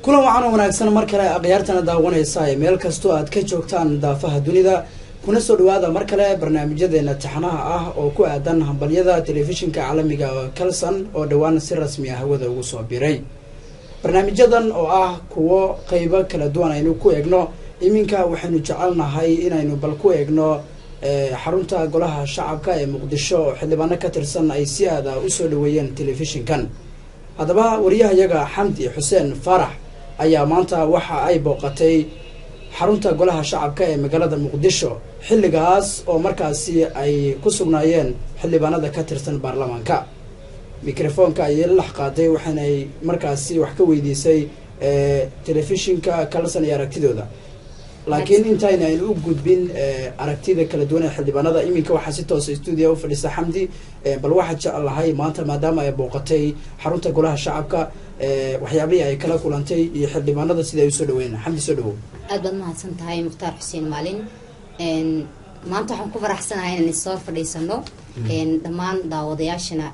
Kulan waxaan oo wanaagsan mar kale akhyaartana daawanaysa ee meel kastoo aad ka joogtaan daafaha dunida, kuna soo dhawaada mar kale barnaamijyadeena taxanaha ah oo ku aadan hambalyada telefishinka caalamiga Kalson oo dhowaan si rasmi ah hawada ugu soo biray. Barnaamijyadan oo ah kuwo qeybo kala duwan aynu ku eegno, iminka waxaynu jecelnahay inaynu bal ku eegno xarunta Golaha Shacabka ee Muqdisho oo xildhibaano ka tirsan ay si aada usoo dhaweeyeen telefishinkan. Haddaba wariyahayaga Xamdi Xuseen Faarax ayaa maanta waxa ay booqatay xarunta Golaha Shacabka ee magaalada Muqdisho, xilligaas oo markaasi ay ku sugnaayeen xildhibaanada ka tirsan baarlamaanka. Mikrofoonka ayay la dhex qaaday, waxaanay markaasi wax ka weydiisay telefishinka Kalson iyo aragtidooda. Laakiin intayna aynu u gudbin aragtida kala duwan ee xildhibaanada, iminka waxaa si toosa stuudiya u fadhisa Xamdi. Bal waxaa jeclahay maanta, maadaama ay booqatay xarunta Golaha Shacabka, waxyaabihii ay kala kulantay iyo xildhibaanada sida ay usoo dhaweyn. Xamdi, soo dhawow. Aad baad mahadsan tahay, Mukhtaar Xuseen Maalin. Maanta waxaan ku faraxsanahay inaan soo fadhiisano. Dhammaan daawadayaashana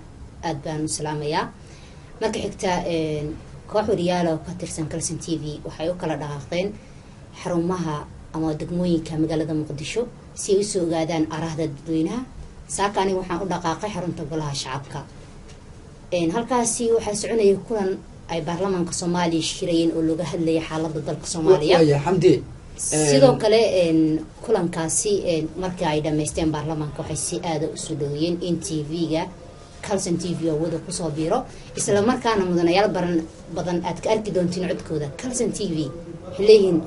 aad baan u salaamayaa. Marka xigta, koox wariyaal oo ka tirsan Kalson TV waxay u kala dhaqaaqdeen xarumaha ama degmooyinka magaalada Muqdisho si ay usoo ogaadaan arahda dadweynaha. Saaka aniga waxaan u dhaqaaqay xarunta Golaha Shacabka. Halkaasi waxaa soconayay kulan ay baarlamaanka Soomaaliya shirayeen oo looga hadlayay xaalada dalka Soomaaliya. Waaya, Xamdi. Sidoo kale kulankaasi markii ay dhameysteen baarlamaanka, waxay si aada usoo dhaweeyeen in TV-ga Calson TV oo wada kusoo biiro, isla markaana mudanayaal baran badan aad ka arki doontiin codkooda. Calson TV waxay leeyihiin,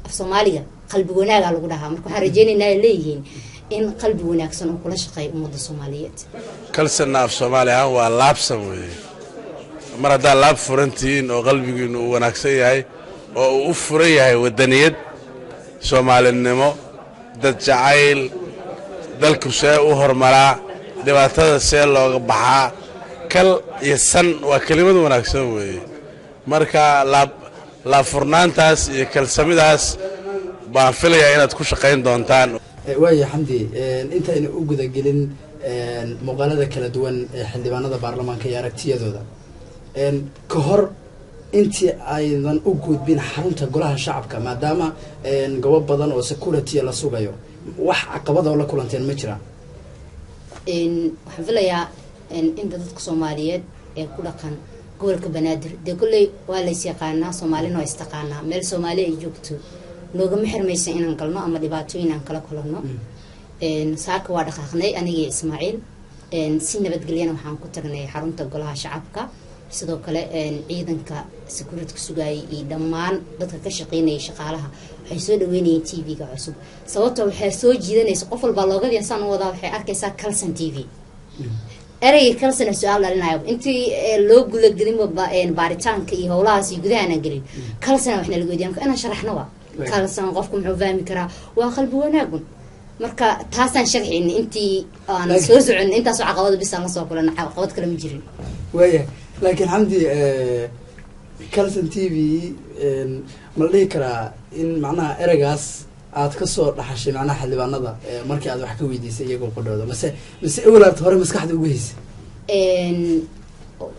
af Soomaaliga qalbi wanaaga lagu dhahaa. Marka waxaan rajeynaynaa, ay leeyihiin, in qalbi wanaagsan uu kula shaqeeyo ummadda Soomaaliyeed. Kalsonna af Soomaali ahaan waa laabsan weeye. Mar haddaad laab furan tihiin oo qalbigiinnu uu wanaagsan yahay oo uu u furan yahay waddaniyad, Soomaalinimo, dad jacayl, dalku see u horumaraa, dhibaatada see looga baxaa, kal iyo san waa kelimad wanaagsan weeye. Marka laab laabfurnaantaas iyo kalsamidaas baan filayaa inaad ku shaqayn doontaan. Waaya, Xamdi, intayna u gudagelin muuqaalada kala duwan ee xildhibaanada baarlamaanka iyo aragtiyadooda, ka hor intii aydan u gudbin xarunta Golaha Shacabka, maadaama goobo badan oo security la sugayo, wax caqabada oo la kulanteen ma jiraan? Waxaan filayaa inta dadka Soomaaliyeed ee ku dhaqan gobolka Banaadir dee kolley waa lays yaqaanaa, Soomaalina waa istaqaanaa. Meel Soomaali ay joogto noogama xirmaysa inaan galno ama dhibaatooyin aan kala kulanno. Saaka waa dhaqaaqnay anigii Ismaaciil, si nabadgelyana waxaan ku tagnay xarunta Golaha Shacabka. Sidoo kale ciidanka security sugaayay iyo dhammaan dadka ka shaqeynayay, shaqaalaha, waxay soo dhaweynayeen TV-ga cusub, sababto waxay soo jiidanaysa qof walbaa loogadii saan u wadaa. Waxay arkaysaa Calson TV, ereyga Calson su-aal dhalinayo. Intii loo gudagelinba baaritaanka iyo howlahaas iyo gudaha gelin, Calson waxna laga weydiya. Marka inaan sharaxno wa Calson, qofku muxuu fahmi karaa? Waa qalbi wanaagun. Marka taasaan sharxayna intii aan soo socon. Intaasoo caqabada bisaan lasoo kulan, caqabad kale ma jirin. Waaya, laakiin Xamdi, Calson TV ma la dhihi karaa in macnaha ereygaas aad kasoo dhaxashay macnaha xildhibaanada markii aad wax ka weydiisay iyagoo qudhooda, mise ewel aad hore maskaxda ugu haysay?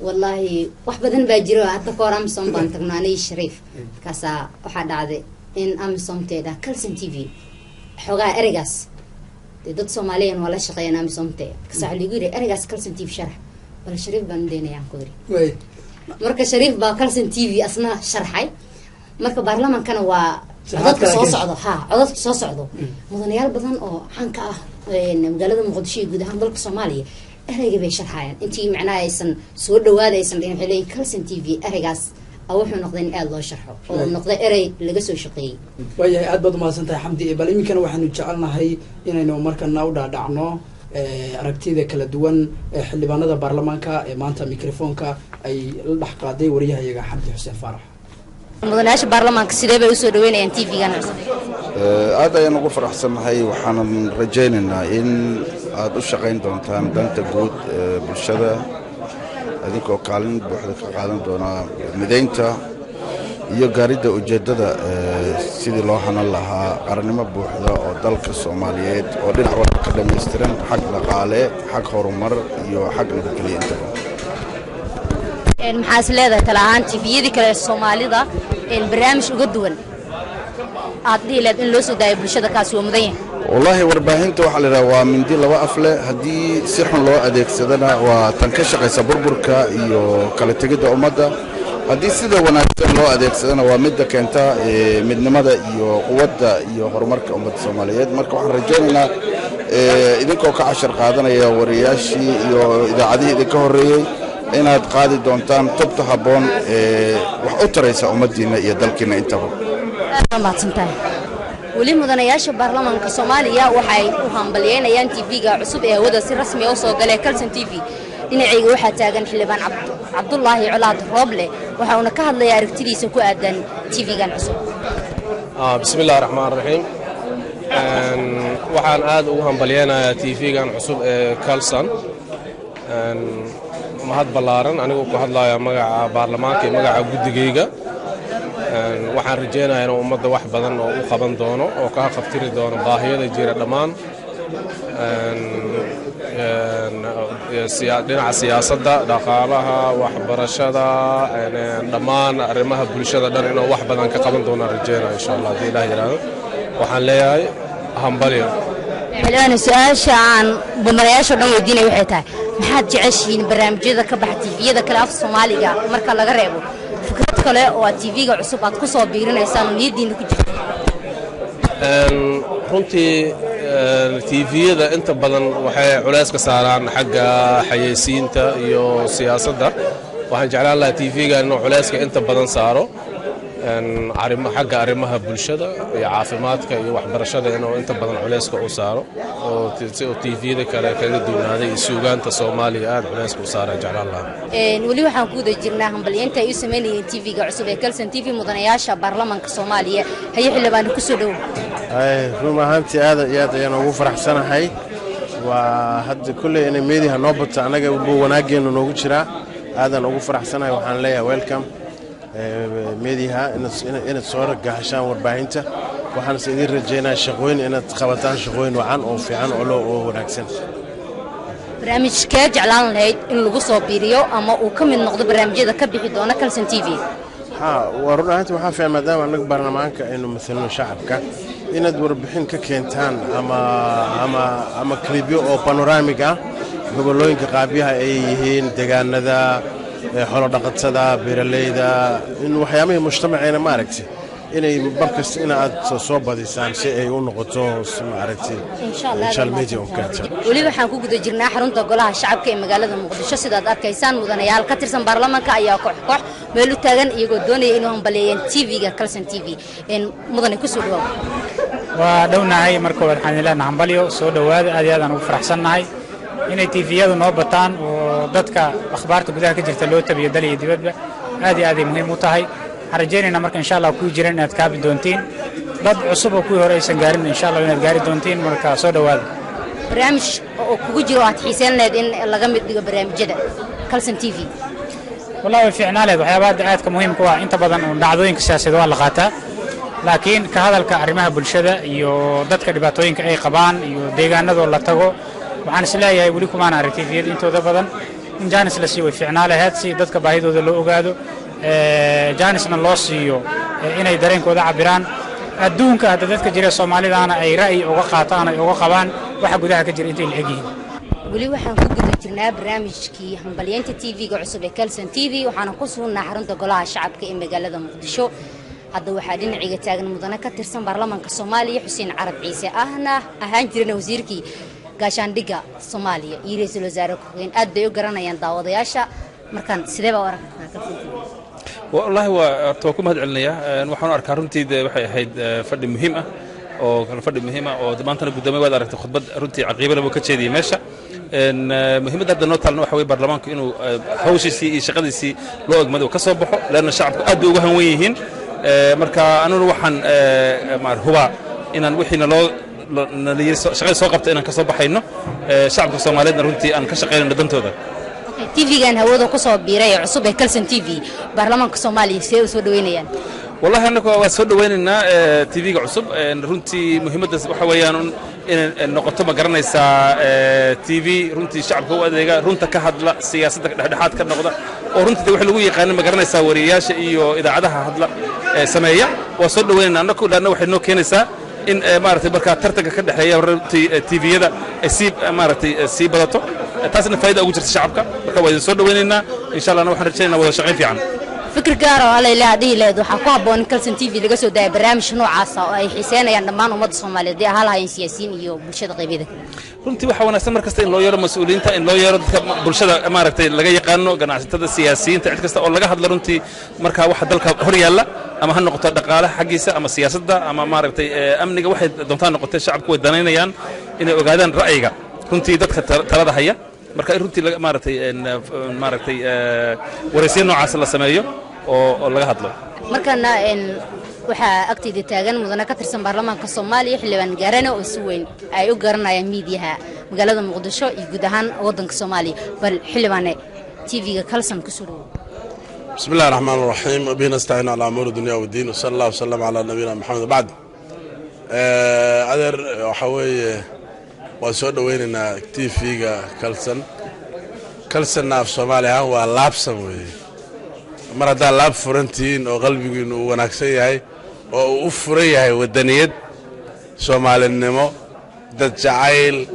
Wallaahi wax badan baa jiro. Hadda ka hor AMISOM baan tagno anigi Shariif. Markaasaa waxaa dhacday in AMISOM teedha Calson TV xoogaa ereygaas dee dad Soomaaliyan waa la shaqeeyaan AMISOMte. Markaasa waxaa lagu yiri, "Ereygaas Calson TV sharax." Bal Shariif baan udaynayaan ku yiri. Marka Shariif baa Calson TV asna sharxay. Marka baarlamaankana waa codadka soo socdo, ha, codadka soo socdo, mudanayaal badan oo caanka ah magaalada Muqdisho iyo guud ahaan dalka Soomaaliya ereyga bay sharxayaan. Intii macnaha aysan soo dhawaada aysan dhihin, waxay leeyihin Calson TV. Ereygaas wuxuu noqday in aada loo sharxo oo noqday erey laga soo shaqeeyey. Waayahay, aad baad umahadsan tahay, Xamdi. Bal iminkana waxaanu jecelnahay inaynu markana u dhaadhacno aragtida kala duwan ee xildhibaanada baarlamaanka ee maanta microfoonka ay la dhex qaaday wariyahayaga Xamdi Xuseen Faarax. Mudanayaasha baarlamaanka sidee bay usoo dhaweynayaan TV-gan cusub? Aad ayaan ugu faraxsannahay. Waxaanan rajaynaynaa in aad u shaqayn doontaan danta guud ee bulshada, adinkoo kaalin buuxda ka qaadan doonaa midaynta iyo gaaridda ujeeddada sidii loo hanan lahaa qarannimo buuxda oo dalka Soomaaliyeed oo dhinac walba ka dhammaystiran, xag dhaqaale, xag horumar iyo xag nabadgelyo intaba. Maxaa is leedahay tala ahaan TV-yadii kale ee Soomaalida barnaamij uga duwan aad dhihi lahayd in loo soo daayo bulshada, kaasi waa mudan yahay? Wallaahi, warbaahinta waxaa la yidhaha waa mindi laba af leh. Haddii si xun loo adeegsadana waa tan ka shaqaysa burburka iyo kala tegidda ummadda. Haddii sida wanaagsan loo adeegsadana waa midda keenta midnimada iyo quwadda iyo horumarka ummadda Soomaaliyeed. Marka waxaan rajaynaynaa, idinkoo ka cashar qaadanaya wariyaashii iyo idaacadihii idinka horreeyey, inaad qaadi doontaan tubta habboon ee wax u taraysa ummaddiinna iyo dalkiinna intaba. Mahadsantahay. Weli mudanayaasha baarlamaanka Soomaaliya waxay u hambalyeynayaan TV-ga cusub ee hawada si rasmi ah u soo galay, Kalson TV. Dhinacayga waxaa taagan xildhibaan Cabdulaahi Colaad Rooble, waxa uuna ka hadlayaa aragtidiisa ku aadan TV-gan cusub. Bismi illahi raxmaan raxiim. Waxaan aad ugu hambalyeynayaa TV-gan cusub ee Kalson. Mahad ballaaran, anigoo ku hadlaya magaca baarlamaanka iyo magaca guddigayga, waxaan rajaynayaa inuu ummadda wax badan oo u qaban doono oo ka qabtiri doono baahiyada jira dhammaan, dhinaca siyaasadda, dhaqaalaha, waxbarashada, dhammaan arrimaha bulshada dhan inuu wax badan ka qaban doonaan rajaynaya, insha Allah, haddii Ilaah yidhaahdo. Waxaan leeyahay hambalyo. Xildhibaane, su-aasha aan mudanayaasha dhan weydiinaya waxay tahay: maxaad jeceshihiin barnaamijyada ka baxa TV-yada kale af Soomaaliga marka laga reebo, fikrad kale oo aad TV-ga cusub aad ku soo biirinaysaan oo niyaddiina ku jirto? Runtii TV-yada inta badan waxay culays ka saaraan xagga xayeysiinta iyo siyaasadda. Waxaan jeclaan lahaa TV-ga inuu culayska inta badan saaro xagga arrimaha bulshada iyo caafimaadka iyo waxbarashada, inuu inta badan culayska u saaro oo si uu TV-yada kale kaga duwanaaday, iyo suugaanta Soomaaliya aad culayska u saara jeclaan lahaa. Weli waxaan ku guda jirnaa hambalyeynta ay u sameynayeen TV-ga cusub ee Kalson TV mudanayaasha baarlamaanka Soomaaliya. Haye xildhibaan, kusoo dhowow. Run ahaantii aad iyo aad ayaan ugu faraxsanahay. Waa hadda kolley inay meediha noo bato annaga buu wanaaggeenu noogu jiraa. Aadaan ugu faraxsanahay. Waxaan leeyahay welcome meediha, inaad soo gahashaan warbaahinta. Waxaanse idin rajaynaa shaqooyin inaad qabataan, shaqooyin wacan oo fiican oo wanaagsan. Barnaamijkee jeclaan lahayd in lagu soo biiriyo ama uu ka mid noqdo barnaamijyada ka bixi doona Kalson TV? Ha, waa run ahaantii waxaa fiican, maadaama annaga baarlamaanka aynu matalno shacabka, inaad warbixin ka keentaan ama clipyo oo panoramic ah, gobolooyinka qaabyaha ay yihiin, deegaanada, xoolo dhaqatada, beeralayda, in waxyaabihii mujtamaceena, maaragtay, inay markasta in aad soo badisaan si ay u noqoto, maaragtay, social media oo kaleeto. Weli waxaan ku guda jirnaa xarunta Golaha Shacabka ee magaalada Muqdisho. Sidaad arkaysaan, mudanayaal ka tirsan baarlamaanka ayaa koox koox meel u taagan, iyagoo doonaya inuu hambaleeyeen TV-ga Kalson TV. Mudane, kusoo dhawow. Waa dhownahay. Marka koowaad waxaan idin leenahay hambalyo, soo dhowaada. Aad iyo aad aan ugu faraxsannahay inay TV-yadu noo bataan oo dadka akhbaarta gudaha ka jirta loo tabiyo dal iyo dibadba. Aad iyo aad ay muhiim u tahay. Waxaan rajaynaynaa marka, insha Allah, kuwii jiran inaad kaabi doontiin, dad cusub oo kuwii hore aysan gaarin, insha Allah, inaad gaari doontiin. Marka soo dhowaada. Barnaamij oo kugu jiro aad xiiseyn lahayd in laga mid dhigo barnaamijyada Kalson TV? Wallahi way fiicnaa lahayd. Waxyaabaha hadda aadka muhiimka u ah, inta badan uun dhacdooyinka siyaasadeed waa la qaataa, laakiin ka hadalka arrimaha bulshada iyo dadka dhibaatooyinka ay qabaan iyo deegaanadoo la tago, waxaan is leeyahay weli kumaan arag TV-yada intooda badan. In chance la siiyo way fiicnaa lahayd, si dadka baahidooda loo ogaado, chance-na loo siiyo inay dareenkooda cabiraan. Adduunka hadda dadka jira Soomaalidaana ay ra'yi uga qaataan, ay uga qabaan waxa gudaha ka jira intay la eg yihiin. Weli waxaan ku guda jirnaa barnaamijkii hambalyeynta TV-ga cusub ee Kalson TV. Waxaana ku sugnaa xarunta Golaha Shacabka ee magaalada Muqdisho. Hadda waxaa dhinaciga taagan mudane ka tirsan baarlamaanka Soomaaliya, Xuseen Carab Ciise, ahna ahaan jirana wasiirkii gaashaandhigga Soomaaliya iyo ra-iisul wasaare ku-xigeen. Aad bay u garanayaan daawadayaasha. Markaan sidee baa u aragtaa Kalson TV? Wallaahi waa horta waa ku mahad celinayaa. Waxaan u arkaa runtii de waxay ahayd fadhi muhiim ah oo kale, fadhi muhiim ah oo maantana guddoomiye waad aragtay khudbad runtii caqiibana buu ka jeediyey meesha. Muhiimadda hadda noo taalna waxa weye baarlamaanku inuu hawshiisii iyo shaqadiisii loo egmado ka soo baxo, leanna shacabku aad bay uga hanwen yihiin. Marka aniguna waxaan hubaa inaan wixiina loo shaqada soo qabta inaan ka soo baxayno, shacabka Soomaaliyeedna runtii aan ka shaqaynayno dantooda. TV-gan hawada ku soo biiray ee cusub ee Kalson TV, baarlamaanka Soomaaliya see u soo dhaweynayaan? Wallahi annagu waa soo dhawaynaynaa TV-ga cusub. Runtii muhiimadda waxa weeyaan inay noqoto, ma garanaysaa, TV runtii shacabka u adeega, runta ka hadla, siyaasadda dhexdhexaad ka noqda, Oo runtii wax lagu yaqaano, ma garanaysaa, wariyayaasha iyo idaacadaha hadla sameeya. Waa soo dhaweynayna annaku, laanna waxay noo keenaysaa in maaragtay markaa tartanka ka dhexeeya runtii TV-yada ay sii maaragtay sii badato, taasna faa'iida ugu jirta shacabka. Marka waa idin soo dhaweynaynaa, insha Allahna waxaan rajaynaynaa wada shaqayn fiican. Fikir gaar oo alla ilaah dhihi lahayd waxaa ku habboon in Kalsan TV laga soo daaya barnaamij noocaasa oo ay xiiseynayaan dhammaan ummadda Soomaaliyeed, dee ahaa lahaayeen siyaasiyiin iyo bulshada qaybyada kale? Runtii waxaa wanaagsan mar kasta in loo yeero mas-uuliyiinta, in loo yeero dadka bulshada maaragtay laga yaqaano, ganacsatada, siyaasiyiinta, cid kasta oo laga hadla runtii markaa waxa dalka hor yaalla, ama ha noqoto dhaqaalaha xaggiisa ama siyaasadda ama maaragtay amniga, waxay doontaa noqotee. Shacabku way danaynayaan inay ogaadaan ra'yiga runtii dadka talada haya. Marka in runtii maaragtay waraysiyo noocaas la sameeyo oo laga hadlo. Markana waxaa agteyda taagan mudane ka tirsan baarlamaanka Soomaaliya, xildhibaan Gaarane, oo si weyn ay u garanayaan miidiyaha magaalada Muqdisho iyo guud ahaan waddanka Soomaaliya. Bal xildhibaane, TV-ga Kalsan kusoo dhawow. بسم الله الرحمن الرحيم، وبه نستعين على امور الدنيا والدين، وصلى الله وسلم على نبينا محمد، بعد. Adeer, waxa weeye waan soo dhoweynaynaa TV-ga Kalsan. Kalsanna af Soomaali ahaan waa laabsan weeye. Mar haddaa laab furantihiin oo qalbigiinu uu wanaagsan yahay oo uu u furan yahay waddaniyad, soomaalinimo, dad jacayl,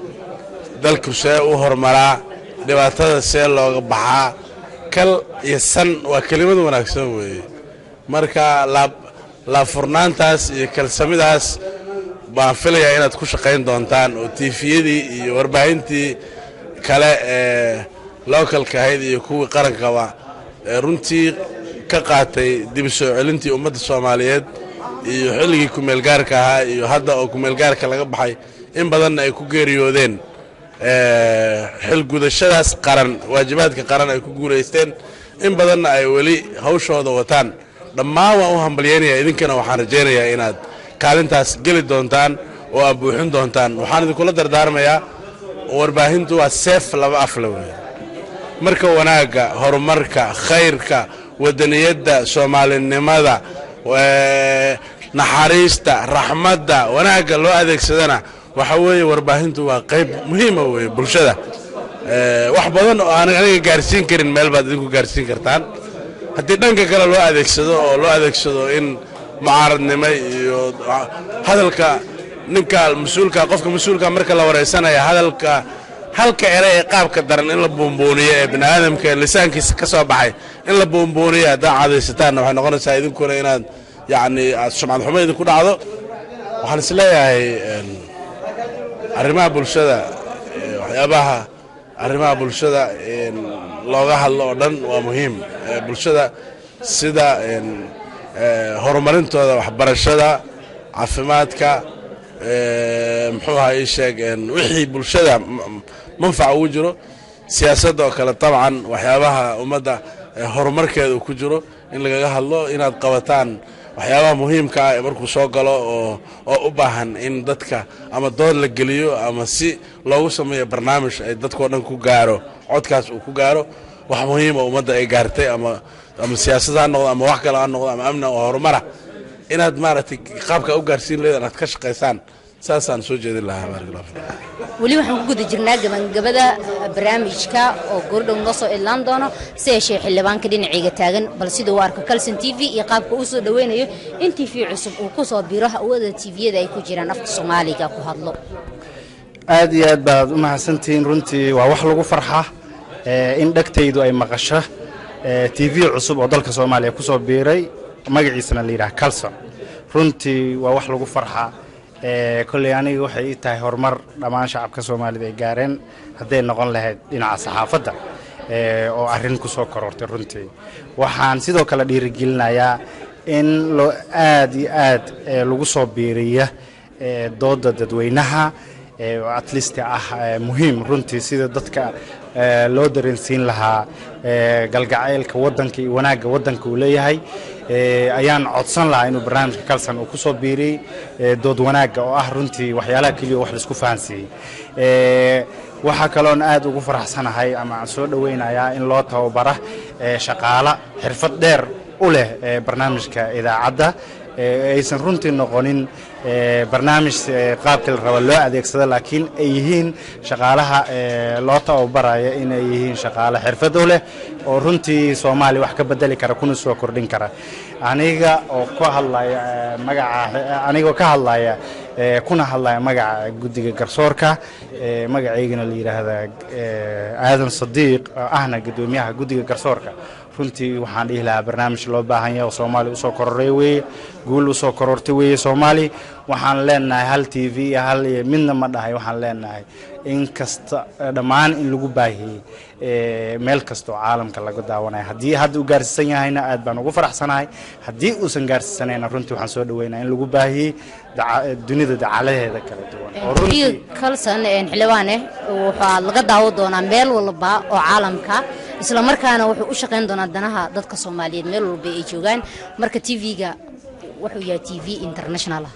dalku see u horumaraa, dhibaatada see looga baxaa, kal iyo san waa kelimad wanaagsan weeye. Marka laab laabfurnaantaas iyo kalsamidaas baan filayaa inaad ku shaqayn doontaan, oo TV-yadii iyo warbaahintii kale ee localka ahayd iyo kuwii qarankaba ee runtii ka qaatay dib u soo celintii ummadda Soomaaliyeed iyo xilligii kumeelgaarka ahaa iyo hadda oo kumeelgaarka laga baxay, in badanna ay ku geeriyoodeen xil gudashadaas qaran, waajibaadka qaran ay ku guulaysteen, in badanna ay weli hawshooda wataan, dhammaan waan u hambalyaynayaa. Idinkana waxaan rajaynayaa inaad kaalintaas geli doontaan oo aad buuxin doontaan. Waxaan idinkula dardaarmayaa, warbaahintu waa seef laba afle weeye. Marka wanaagga, horumarka, khayrka, wadaniyadda, soomaalinimada, naxariista, raxmadda, wanaagga loo adeegsadana, waxa weeye warbaahintu waa qayb muhiima weeye bulshada. Wax badan oo aan aniga gaarsiin karin meel baad idinku gaarsiin kartaan. Haddii dhanka kale loo adeegsado oo loo adeegsado in mucaaradnimo iyo hadalka ninka mas-uulka, qofka mas-uulka marka la wareysanaya, hadalka halka ere ee qaabka daran in la buunbuuniyo ee bini aadamka lisaankiisa ka soo baxay in la buunbuuniyo haddaa cadaysataanna, waxay noqonaysaa idinkuna inaad yacni aad sumcad xumo idinku dhacdo. Waxaan is leeyahay arrimaha bulshada, waxyaabaha arrimaha bulshada looga hadlo oo dhan waa muhiim bulshada, sida horumarintooda, waxbarashada, caafimaadka, muxuu ahaa ii sheeg, wixii bulshada manfac ugu jiro, siyaasadda oo kale dabcan, waxyaabaha ummadda horumarkeeda uu ku jiro in lagaga hadlo, inaad qabataan waxyaabaha muhiimka ah ee markuu soo galo oo u baahan in dadka ama dood la geliyo ama si loogu sameeyo barnaamij ay dadkao dhan ku gaaro, codkaas uu ku gaaro, wax muhiima ummadda ay gaartay, ama siyaasad ha noqdo ama wax kale ha noqdo ama amni oo horumara, inaad maaragtay qaabka u gaarsiin leeda inaad ka shaqaysaan, saasaan soo jeedin lahaa. Baarak Allah fiik. Weli waxaan ku guda jirnaa gabangabada barnaamijka oo goordhow noo soo idlaan doono. Si yeeshee xildhibaanka dhinacayga taagan, bal siduu u arko Kalson TV iyo qaabka uu soo dhaweynayo in TV cusub uu ku soo biro hawada TV-yada ay ku jiraan afka Soomaaliga ku hadlo. Aad iyo aad baad u mahadsantihiin. Runtii waa wax lagu farxa in dhegtaydu ay maqasho TV cusub oo dalka Soomaaliya ku soo biiray, magaciisana la yidhaha Calson. Runtii waa wax lagu farxa. Kolley aniga waxay ii tahay horumar dhammaan shacabka Soomaalida ay gaareen, hadday noqon lahayd dhinaca saxaafadda oo arrin ku soo korortay. Runtii waxaan sidoo kale dhiirigelinayaa in loo aad iyo aad lagu soo biiriya dooda dadweynaha oo at least ah muhiim runtii, sida dadka loo dareensiin lahaa galgacaylka waddanka iyo wanaagga waddanka uu leeyahay. Ayaan codsan lahaa inuu barnaamijka Kalsan uu ku soo biiriyey dood wanaagga oo ah runtii waxyaalaha keliya oo wax laisku fahansiiyey. Waxaa kaloon aad ugu faraxsanahay ama aan soo dhoweynayaa in loo tababara shaqaala xirfad dheer u leh barnaamijka idaacadda. Aysan runtii noqonin barnaamij qaabkii la raba loo adeegsado, laakiin ay yihiin shaqaalaha loo tababaraya inay yihiin shaqaale xirfad u leh oo runtii Soomaaliya wax ka bedeli kara kuna soo kordhin kara. Aniga oo ku hadlaya magaca, anigoo ka hadlaya kuna hadlaya magaca guddiga garsoorka, magacaygana la yidhaahda Aadan Sadiiq, ahna guddoomiyaha guddiga garsoorka, runtii waxaan dhihi lahaa barnaamij loo baahan yahay oo Soomaaliya usoo kororay weeye, guul usoo korortay weeye Soomaali. Waxaan leenahay hal TV iyo hal iyo midna ma dhahay. Waxaan leenahay in kasta dhammaan in lagu baahiyey meel kasta oo caalamka laga daawanayo. Haddii hadda uu gaarsiisan yahayna, aad baan ugu faraxsanahay. Haddii uusan gaarsiisanayna, runtii waxaan soo dhaweynaa in lagu baahiyey dunida dacalaheeda kala duwan oo runtii Kalsan xildhibaane waxaa laga daawo doonaa meel walba oo caalamka, isla markaana wuxuu u shaqayn doonaa danaha dadka Soomaaliyeed meel walba ay joogaan. Marka TV-ga wuxuu yahay TV international ah.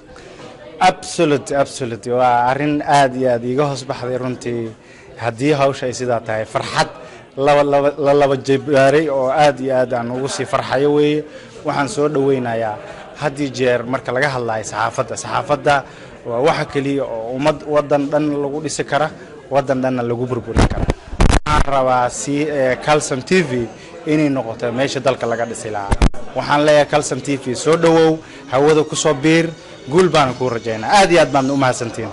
Absolute, waa arrin aad iyo aad iiga hoos baxday runtii. Haddii hawsha ay sidaa tahay, farxad laba laba la laba jebaaray oo aad iyo aad aan ugu sii farxayo weeye. Waxaan soo dhaweynayaa haddii jeer marka laga hadlayo saxaafadda, saxaafadda waa waxa keliya oo ummad, waddan dhan lagu dhisi kara, waddan dhanna lagu burburin kara. Waxaan rabaa si Calson TV inay noqoto meesha dalka laga dhisi lahaa. Waxaan leeyahay Calson TV, soo dhowow, hawada ku soo biir, guul baana kuu rajaynaa. Aad iyo aad baadna u mahadsantihiin.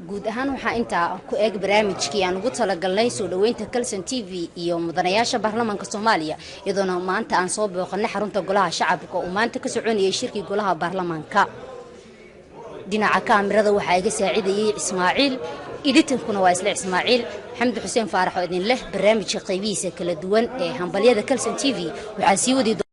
Guud ahaan waxaa intaa ku eeg barnaamijkii aan ugu talagalnay soo dhoweynta Calson TV iyo mudanayaasha baarlamaanka Soomaaliya, iyadoona maanta aan soo booqanay xarunta golaha shacabka oo maanta ka soconayay shirkii golaha baarlamaanka. Dhinaca kaamirada waxaa iga saacidayey Ismaaciil, editinkuna waa isla Ismaaciil. Xamdi Xuseen Faarax oo idin leh barnaamijka qaybihiisa kala duwan ee hambalyada Calson TV waxaa sii wadi.